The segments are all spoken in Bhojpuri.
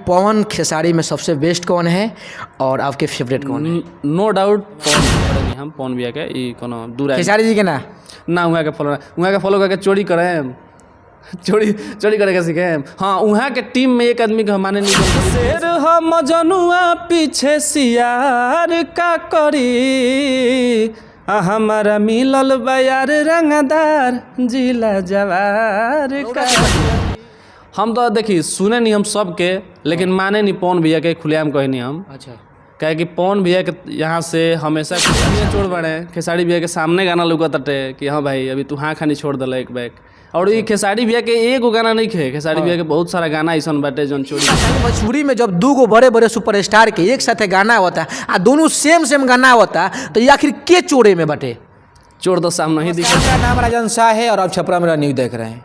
पवन खेसारी में सबसे बेस्ट कौन है और आपके फेवरेट कौन है? नो डाउट पवन करेनी हम पवन भैया के, ई कोनो दूर आदमी। खेसारी जी के ना? ना, उहाँ के फॉलो, उहाँ के फॉलो करके चोरी करें, चोरी चोरी करे के सीखे। हाँ, उहाँ के टीम में एक आदमी के हम माने नहीं। शेर हम जनुआ पीछे सियार का करी, आ हमारा मिलल बयार रंगदार जिला जवार का। हम तो देखी सुने नहीं हम सबके, लेकिन माने नहीं पवन भैया के, खुलेआम कहे नहीं हम। काहे कि पवन भैया के यहाँ से हमेशा खेसारी चोर बाड़े। खेसारी भैया के सामने गाना लौकत ताटे कि हाँ भाई, अभी तू हाँ खानी छोड़ दिला एक बैक। और ई खेसारी भैया के एगो गाना नहीं खे, खेसारी भैया के बहुत सारा गाना ऐसन बाटे जौन चोरी। भोजपुरी में जब दू गो बड़े बड़े सुपरस्टार के एक साथे गाना होता आ दोनों सेम सेम गाना होता, तो ये आखिर के चोरे में बटे? चोर तो सामने ही दिखे। मेरा नाम राजन शाह है और आप छपरा मेरा न्यूज़ देख रहे हैं।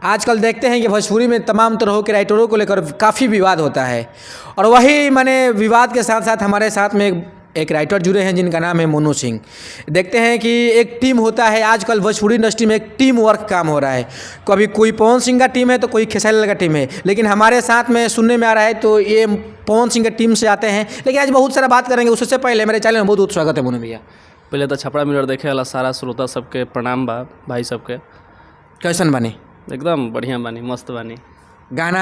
आजकल देखते हैं कि भोजपुरी में तमाम तरह के राइटरों को लेकर काफ़ी विवाद होता है और वही माने विवाद के साथ साथ हमारे साथ में एक राइटर जुड़े हैं जिनका नाम है मोनू सिंह। देखते हैं कि एक टीम होता है, आजकल भोजपुरी इंडस्ट्री में एक टीम वर्क काम हो रहा है। कभी कोई पवन सिंह का टीम है तो कोई खेसारी लाल का टीम है, लेकिन हमारे साथ में सुनने में आ रहा है तो ये पवन सिंह के टीम से आते हैं। लेकिन आज बहुत सारा बात करेंगे, उससे पहले मेरे चैनल में बहुत बहुत स्वागत है मोनू भैया। पहले तो छपरा मिरर देखे वाला सारा श्रोता सबके प्रणाम बा, भाई सबके। कैसन बने? एकदम बढ़िया बानी, मस्त बानी। गाना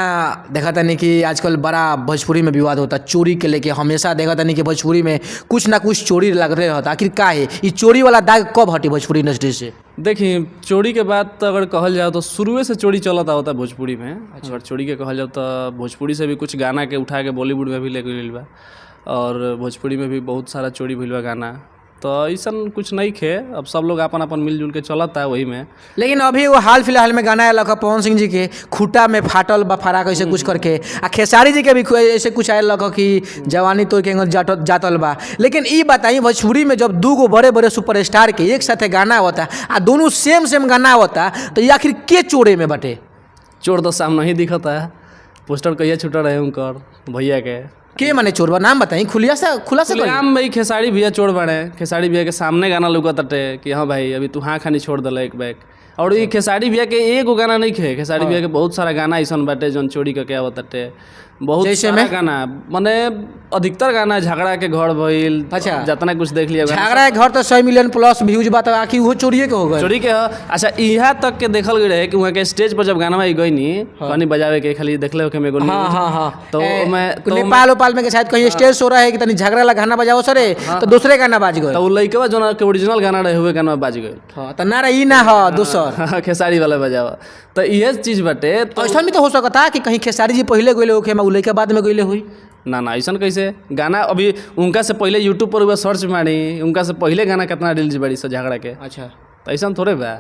देखा तनी कि आजकल बड़ा भोजपुरी में विवाद होता चोरी के लेके। हमेशा देखा तनी कि भोजपुरी में कुछ ना कुछ चोरी लगते रहता। आखिर का है, ये चोरी वाला दाग कब हटी भोजपुरी इंडस्ट्री से? देखी, चोरी के बात तो अगर कहल जाओ तो शुरुए से चोरी चलता होता भोजपुरी में। अगर चोरी के कहल जाओ तो भोजपुरी से भी कुछ गाना के उठा के बॉलीवुड में भी ले गइल बा और भोजपुरी में भी बहुत सारा चोरी भइल बा गाना। तो ऐसन कुछ नहीं खे, अब सब लोग अपन अपन मिलजुल के चलता है वही में। लेकिन अभी वो हाल फिलहाल में गाना आयल पवन सिंह जी के, खूटा में फाटल बा फराक, ऐसे कुछ करके, आ खेसारी जी के भी ऐसे कुछ आयल कि जवानी तो के जातल बा। लेकिन ई बताई, भोजपुरी में जब दू गो बड़े बड़े सुपरस्टार के एक साथे गाना होता आ दोनों सेम सेम गाना होता, तो ये आखिर के चोरे में बटे? चोर तो सामने ही दिखता है। पोस्टर कहिया छूटल रहे उनकर भैया के। के माने चोर बा? नाम बताई, खुलिया से खुला से कही। खुलेआम भाई, खेसारी भैया चोर बाड़े। खेसारी भैया के सामने गाना लौकत ताटे कि हाँ भाई, अभी तू हाँ खानी छोड़ दिला एक बैक। और ई खेसारी भैया के एगो गाना नहीं खे, खेसारी भैया के बहुत सारा गाना ऐसन बाटे जौन चोरी करके आवत ताटे। बहुत जैसे सारा में? गाना, माने अधिकतर गाना झगड़ा के घर भइल। जितना कुछ देख लिया गाना। झगड़ा के घर तो 100 मिलियन प्लस व्यूज बा, तो आखिर वो चोरिए के हो गए? चोरी के ह। अच्छा, यहाँ तक के देखल गई रहे कि वहाँ के स्टेज पर जब गाना गई नी कहानी बजावे के, खाली देखले हो के एगो न्यूज़। हाँ हाँ तो ए, मैं तो नेपाल उपाल में के शायद कहीं स्टेज शो रहे कि तनी झगड़ा ला गाना बजाओ सरे, तो दूसरे गाना बाज गए। तो उ लइकवा जोन के ओरिजिनल गाना रहे हुए गाना बाज गए। हाँ, तो ना रही ना ह दोसर। खेसारी वाला बजावा, तो इहे चीज बाटे तो। ऐसा भी तो हो सकता कि कहीं खेसारी जी पहले गइले होखे, उ लइका बाद में गइले हुई। ना ना, ऐसन कैसे? गाना अभी उनका से पहले यूट्यूब पर हुआ सर्च मारी, उनका से पहले गाना कितना रिलीज बाड़ी सब झगड़ा के। तो ऐसन थोड़े बा,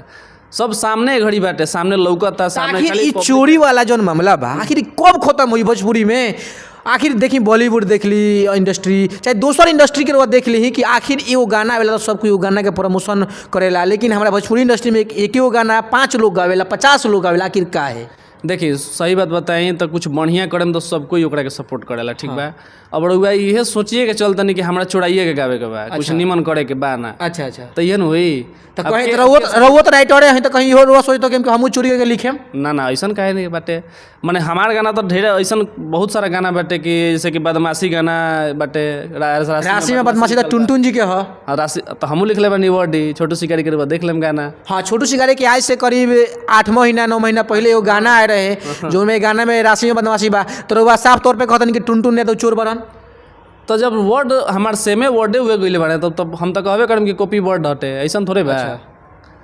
सब सामने घड़ी बाटे, सामने लौकता सामने आखिर खाली ई चोरी वाला जौन मामला बा, आखिर ई कब खत्म हुई भोजपुरी में? आखिर देखी, बॉलीवुड देख ली इंडस्ट्री, चाहे दोसर इंडस्ट्री के रउआ देख ली कि आखिर एगो गाना आवेला तो सब कोई गाना के प्रमोशन करेला, लेकिन हमारा भोजपुरी इंडस्ट्री में एक एगो गाना पाँच लोग गावेला, 50 लोग गावेला। आखिर का है? देखी, सही बात बताई तो कुछ बढ़िया करेम तो सब कोई ओकरा के सपोर्ट करेला, ठीक बा। अब रउआ इहे सोचिए के चलतनी कि हमरा चोराइए के गावे के बा, कुछ निमन करे के बा ना। अच्छा अच्छा तो इहे न होई। तो अब कहीं रउआ रउआ तो राइटर है, तो कहीं इहो रउआ सोचतो कि हमहूँ चोरी करके लिखेम? ना ना, ऐसन काहे नहीं बाटे। माने हमार गाना तो ढेर ऐसन बहुत सारा गाना बाटे कि जैसे कि बदमाशी गाना बाटे, राशि में बदमाशी तो टुनटुन जी के ह। हाँ, राशि तो हमहूँ लिखले बानी वर्ड ही, छोटू शिकारी के देख लेम गाना। हाँ, छोटू शिकारी के आज से करीब 8 महीना 9 महीना पहले एगो गाना आए रहे जो में गाना में राशि में बदमाशी बा, तो रउआ साफ तौर पे कहतन कि टुनटुन ने तो चोर बरन? तो जब वर्ड हमार सेमे वर्डे हुए गइले बाड़े, तब तब हम तो कहबे करम कि कॉपी वर्ड हटे, ऐसन थोड़े बा।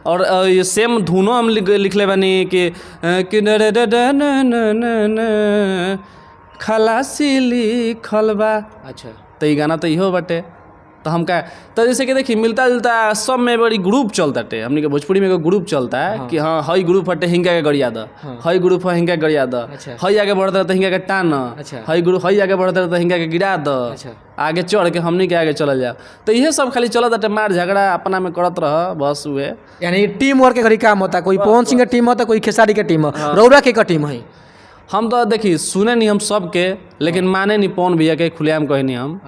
और ये सेम धुनो हम लिखले बानी कि न रे रे रे न न न न खलासी लिखल बा। तो ई गाना तो इहो बाटे, तो हम का तो जैसे कि देखी, मिलता जुलता सब में बड़ी ग्रुप चलता टे। हमनी के भोजपुरी में एगो ग्रुप चलता है कि हाँ, हई ग्रुप हटे, हिंगा के गरिया द, हई ग्रुप है, हिंगा के गरिया द। हई आगे बढ़ता तो हिंगा के टान। हई ग्रुप हई आगे बढ़ता तो हिंगा के गिरा द। आगे चढ़ के हमनी के आगे चलल जाओ, तो इहे सब खाली चलत बाटे, मार झगड़ा अपना में करत रह बस उहे। यानी टीम वर्क के घड़ी काम होता, कोई पवन सिंह के टीम होता, कोई खेसारी के टीम हो। रउरा के टीम है? हम तो देखी, सुने नहीं हम सबके, लेकिन माने नहीं पवन भैया के, खुलेआम कहे नहीं हम।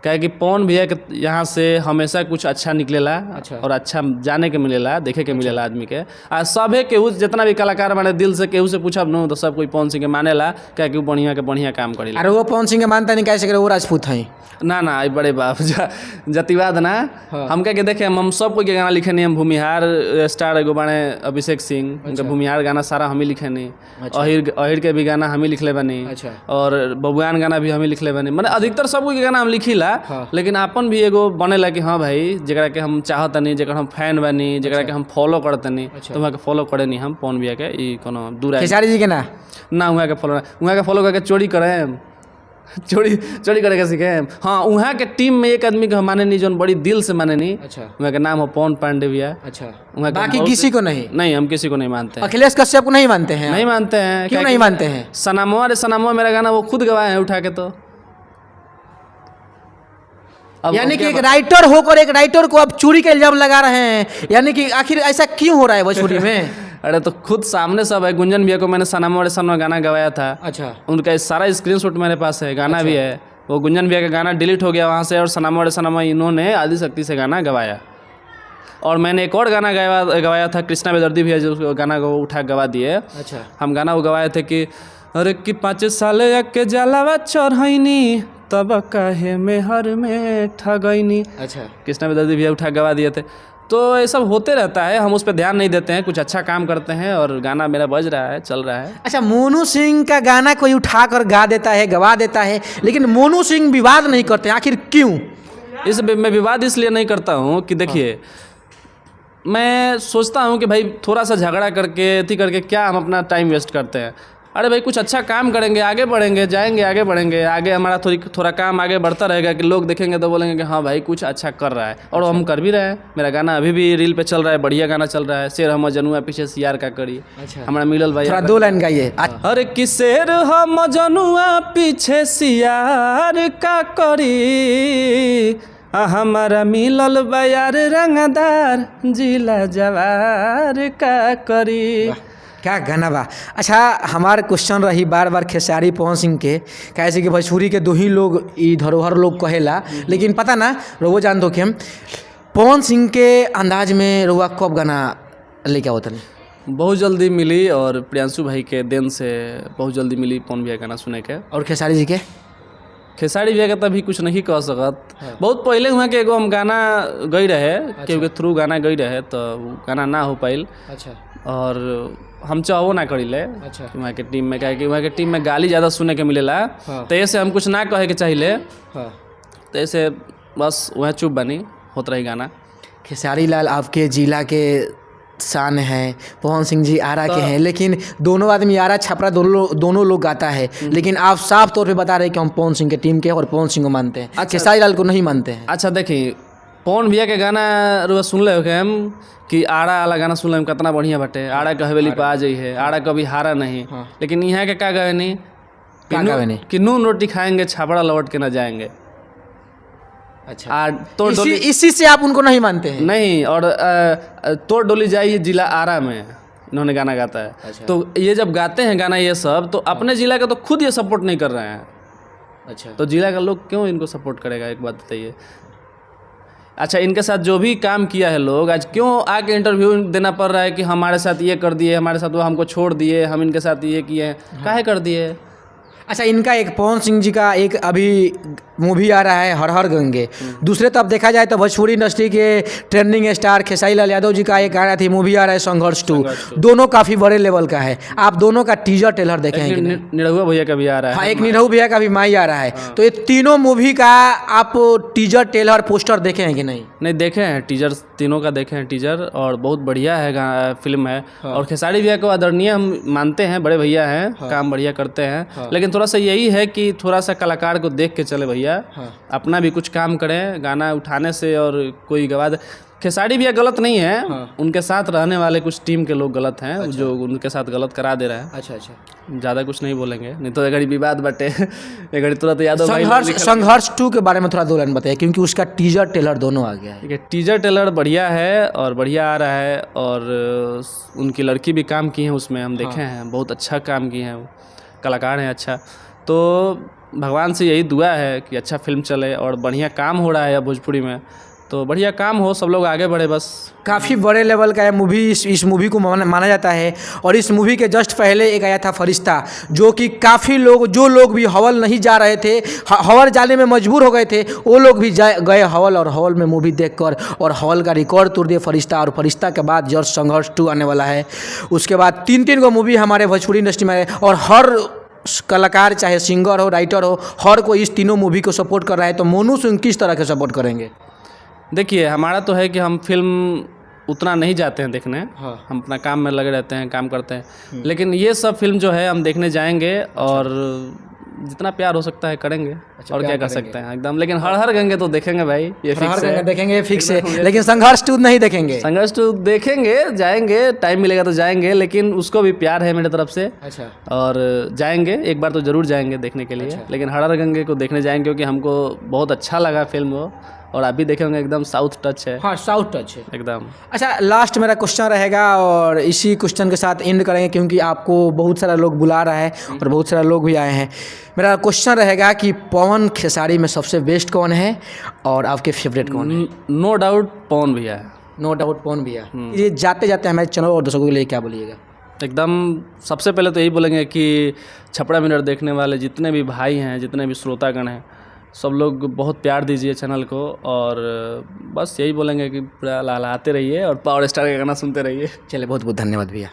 काहे कि पवन भैया के यहाँ से हमेशा कुछ अच्छा निकलेला। अच्छा। और अच्छा जाने के मिलेला, देखे के मिलेला आदमी के। आ सभे केहू जितना भी कलाकार माने दिल से केहू से पूछब न तो सब कोई पवन सिंह के मानेला, काहे कि उ बढ़िया के बढ़िया काम करेला। अरे वो पवन सिंह के मानता नहीं कैसे करे, वो राजपूत हैं। ना ना, आई बड़े बाप जातिवाद ना। हाँ। हम क्या के देखे, हम सब कोई के गाना लिखे नहीं। हम भूमिहार स्टार एगो बाणे अभिषेक सिंह, उनका भूमिहार गाना सारा हम ही लिखे नहीं। अहिर अहिर के भी गाना हम ही लिखले बानी। अच्छा। और बबुआन गाना भी हम ही लिखले बानी। माने अधिकतर सब कोई के गाना हम लिखिला। हाँ। लेकिन अपन भी एगो बनेला कि हाँ भाई, जेकरा के हम चाहतनी, जेकर हम फैन बानी, जेकरा के हम फॉलो करतनी, तो वहाँ के फॉलो करे नहीं हम पवन भैया के। ई कोनो दूर खेसारी जी के ना? ना, वहाँ के फॉलो, वहाँ के फॉलो करके चोरी करें, चोरी चोरी करे के सीखे। हाँ, वहाँ के टीम में एक आदमी के हम माने नहीं, जोन बड़ी दिल से माने नहीं। अच्छा। वहाँ के नाम हो पवन पांडे भैया। अच्छा। वहाँ के बाकी बहुत- किसी को नहीं? नहीं, हम किसी को नहीं मानते हैं। अखिलेश कश्यप को नहीं मानते हैं? नहीं मानते हैं। क्यों काहे नहीं कि मानते हैं? सनामुआ रे सनामुआ मेरा गाना वो खुद गवाए हैं उठा के, तो अब यानी कि क्या एक राइटर होकर एक राइटर को आप चोरी का इल्जाम लगा रहे हैं, यानी कि आखिर ऐसा क्यों हो रहा है भोजपुरी में? अरे तो खुद सामने सब है। गुंजन भैया को मैंने सनामुआ रे सनामुआ गाना गवाया था। अच्छा। उनका सारा स्क्रीनशॉट मेरे पास है, गाना भी है। वो गुंजन भैया का गाना डिलीट हो गया वहाँ से और सनामुआ रे सनामुआ इन्होंने आदि शक्ति से गाना गवाया। और मैंने एक और गाना गवाया गवाया था, कृष्णा बेदर्दी भैया जो गाना को उठा गवा दिए। अच्छा। हम गाना वो गवाए थे कि अरे कि 5 साल के जलावा चढ़ैनी तब काहे में हर में ठगैनी। अच्छा। कृष्णा बेदर्दी भैया उठा गवा दिए थे। तो ये सब होते रहता है, हम उस पर ध्यान नहीं देते हैं। कुछ अच्छा काम करते हैं और गाना मेरा बज रहा है, चल रहा है। अच्छा, मोनू सिंह का गाना कोई उठा कर गा देता है, गवा देता है, लेकिन मोनू सिंह विवाद नहीं करते, आखिर क्यों? इस मैं विवाद इसलिए नहीं करता हूँ कि देखिए, मैं सोचता हूँ कि भाई थोड़ा सा झगड़ा करके अथी करके क्या हम अपना टाइम वेस्ट करते हैं। अरे भाई, कुछ अच्छा काम करेंगे, आगे बढ़ेंगे, जाएंगे, आगे बढ़ेंगे, आगे हमारा थोड़ी थोड़ा काम आगे बढ़ता रहेगा कि लोग देखेंगे तो बोलेंगे कि हाँ भाई, कुछ अच्छा कर रहा है। और हम कर भी रहे हैं। मेरा गाना अभी भी रील पे चल रहा है, बढ़िया गाना चल रहा है, शेर हम जनुआ पीछे सियार का करी। अच्छा। हमारा मिलल भाई। थोड़ा दो लाइन गाइए। अरे कि शेर हम जनुआ पीछे सियार का करी, आ हमारा मिलल बयार रंगदार जिला जवार का करी। क्या गाना बा! अच्छा, हमार क्वेश्चन रही बार बार खेसारी पवन सिंह के, कैसे कि भोजपुरी के दो ही लोग ई धरोहर लोग कहेला, लेकिन पता ना रउआ जान दो कि हम पवन सिंह के अंदाज में रउआ कब गाना लेके आवत तनी? बहुत जल्दी मिली और प्रियांशु भाई के then से बहुत जल्दी मिली पवन भैया गाना सुने के। और खेसारी जी के? खेसारी भैया के तो अभी कुछ नहीं कह सकत। बहुत पहले हुआ के एगो हम गाना गई रहे, केहू के थ्रू गाना गई रहे, तो उ गाना ना हो पाइल। अच्छा। और हम चाहबो ना करीले अच्छा। वहाँ के टीम में, काहे कि वहाँ के टीम में गाली ज़्यादा सुने के मिलेला। हाँ। तो ऐसे हम कुछ ना कहे के चाहिए। हाँ। तो ऐसे बस वह चुप बनी होत रही गाना। खेसारी लाल आपके जिला के शान हैं, पवन सिंह जी आरा के हैं, लेकिन दोनों आदमी आरा छपरा दोनों दोनों लोग गाता है, लेकिन आप साफ तौर पे बता रहे हैं कि हम पवन सिंह के टीम के हैं और पवन सिंह को मानते हैं, खेसारी लाल को नहीं मानते हैं। अच्छा देखी, पवन भैया के गाना रुआ सुन ले हम कि आड़ा वाला गाना सुन ले हम, कितना बढ़िया बाटे। आड़ा के हवेली पे आ जाइ है, आड़ा कभी हारा नहीं। हाँ। लेकिन यहाँ के का गए नहीं का गावे नहीं? कि नून रोटी खाएंगे छापड़ा लौट के ना जाएंगे। अच्छा। आ तोड़ इसी डोली इसी से आप उनको नहीं मानते हैं? नहीं, और तोड़ डोली जाइए जिला आरा में इन्होंने गाना गाता है। अच्छा। तो ये जब गाते हैं गाना ये सब, तो अपने जिला का तो खुद ये सपोर्ट नहीं कर रहे हैं। अच्छा। तो जिला का लोग क्यों इनको सपोर्ट करेगा, एक बात बताइए। अच्छा, इनके साथ जो भी काम किया है लोग, आज क्यों आके इंटरव्यू देना पड़ रहा है कि हमारे साथ ये कर दिए, हमारे साथ वो, हमको छोड़ दिए, हम इनके साथ ये किए हैं, काहे कर दिए? अच्छा, इनका एक पवन सिंह जी का एक अभी मूवी आ रहा है हर हर गंगे। दूसरे तरफ देखा जाए तो भोजपुरी इंडस्ट्री के ट्रेंडिंग स्टार खेसारी लाल यादव जी का एक गाना थी मूवी आ रहा है संघर्ष 2। दोनों काफ़ी बड़े लेवल का है। आप दोनों का टीजर ट्रेलर देखे हैं कि नहीं? निरहुआ भैया का भी आ रहा है। हाँ, एक निरहू भैया का भी माई आ रहा है। तो ये तीनों मूवी का आप टीजर ट्रेलर पोस्टर देखे हैं कि नहीं? नहीं, देखे हैं टीजर, तीनों का देखे हैं टीजर और बहुत बढ़िया है, फिल्म है। और खेसारी भैया को आदरणीय हम मानते हैं, बड़े भैया हैं। काम बढ़िया करते हैं, लेकिन थोड़ा सा यही है कि थोड़ा सा कलाकार को देख के चले भैया। अपना भी कुछ काम करें, गाना उठाने से और कोई गवा दे। खेसारी भैया गलत नहीं है। उनके साथ रहने वाले कुछ टीम के लोग गलत हैं। जो उनके साथ गलत करा दे रहे हैं। अच्छा अच्छा ज़्यादा कुछ नहीं बोलेंगे, नहीं तो अगर विवाद बटे अगर तुरंत यादव भाई संघर्ष संघर्ष 2 के बारे में थोड़ा दो लाइन बताइए, क्योंकि उसका टीजर ट्रेलर दोनों आ गया है। ठीक है, टीजर ट्रेलर बढ़िया है और बढ़िया आ रहा है और उनकी लड़की भी काम की है उसमें, हम देखे हैं, बहुत अच्छा काम की हैं वो, कलाकार हैं। अच्छा, तो भगवान से यही दुआ है कि अच्छा फिल्म चले और बढ़िया काम हो रहा है अब भोजपुरी में, तो बढ़िया काम हो, सब लोग आगे बढ़े बस। काफ़ी बड़े लेवल का है मूवी, इस मूवी को माना जाता है। और इस मूवी के जस्ट पहले एक आया था फरिश्ता, जो कि काफ़ी लोग, जो लोग भी हवल नहीं जा रहे थे, हवल जाने में मजबूर हो गए थे, वो लोग भी जा गए हवल, और हवल में मूवी देखकर और हवल का रिकॉर्ड तोड़ दिए फरिश्ता। और फरिश्ता के बाद जस्ट संघर्ष 2 आने वाला है, उसके बाद 3-3 गो मूवी हमारे भोजपुरी इंडस्ट्री में आए। और हर कलाकार, चाहे सिंगर हो, राइटर हो, हर कोई इस तीनों मूवी को सपोर्ट कर रहा है। तो मोनू सिंह किस तरह के सपोर्ट करेंगे? देखिए, हमारा तो है कि हम फिल्म उतना नहीं जाते हैं देखने। हाँ। हम अपना काम में लगे रहते हैं, काम करते हैं, लेकिन ये सब फिल्म जो है हम देखने जाएंगे और जितना प्यार हो सकता है करेंगे। और प्यार क्या कर करेंगे। सकते हैं एकदम। लेकिन हर हर गंगे तो देखेंगे भाई, ये हर फिक्स गंगा है। देखेंगे, फिक्स है, लेकिन संघर्ष 2 नहीं देखेंगे। संघर्ष तो देखेंगे, जाएंगे, टाइम मिलेगा तो जाएंगे, लेकिन उसको भी प्यार है मेरे तरफ से। अच्छा। और जाएंगे, एक बार तो ज़रूर जाएंगे देखने के लिए। लेकिन हर हर गंगे को देखने जाएंगे क्योंकि हमको बहुत अच्छा लगा फिल्म वो, और आप भी देखे होंगे, एकदम साउथ टच है। हाँ, साउथ टच है एकदम। अच्छा, लास्ट मेरा क्वेश्चन रहेगा और इसी क्वेश्चन के साथ एंड करेंगे, क्योंकि आपको बहुत सारा लोग बुला रहा है और बहुत सारा लोग भी आए हैं। मेरा क्वेश्चन रहेगा कि पवन खेसारी में सबसे बेस्ट कौन है और आपके फेवरेट कौन है? नो डाउट पवन भैया है। नो डाउट पवन भैया। ये जाते जाते हमारे चैनल और दर्शकों के लिए क्या बोलिएगा? एकदम सबसे पहले तो यही बोलेंगे कि छपरा मिरर देखने वाले जितने भी भाई हैं, जितने भी श्रोतागण हैं, सब लोग बहुत प्यार दीजिए चैनल को। और बस यही बोलेंगे कि पूरा लहलहाते रहिए और पावर स्टार का गाना सुनते रहिए। चलिए, बहुत बहुत धन्यवाद भैया।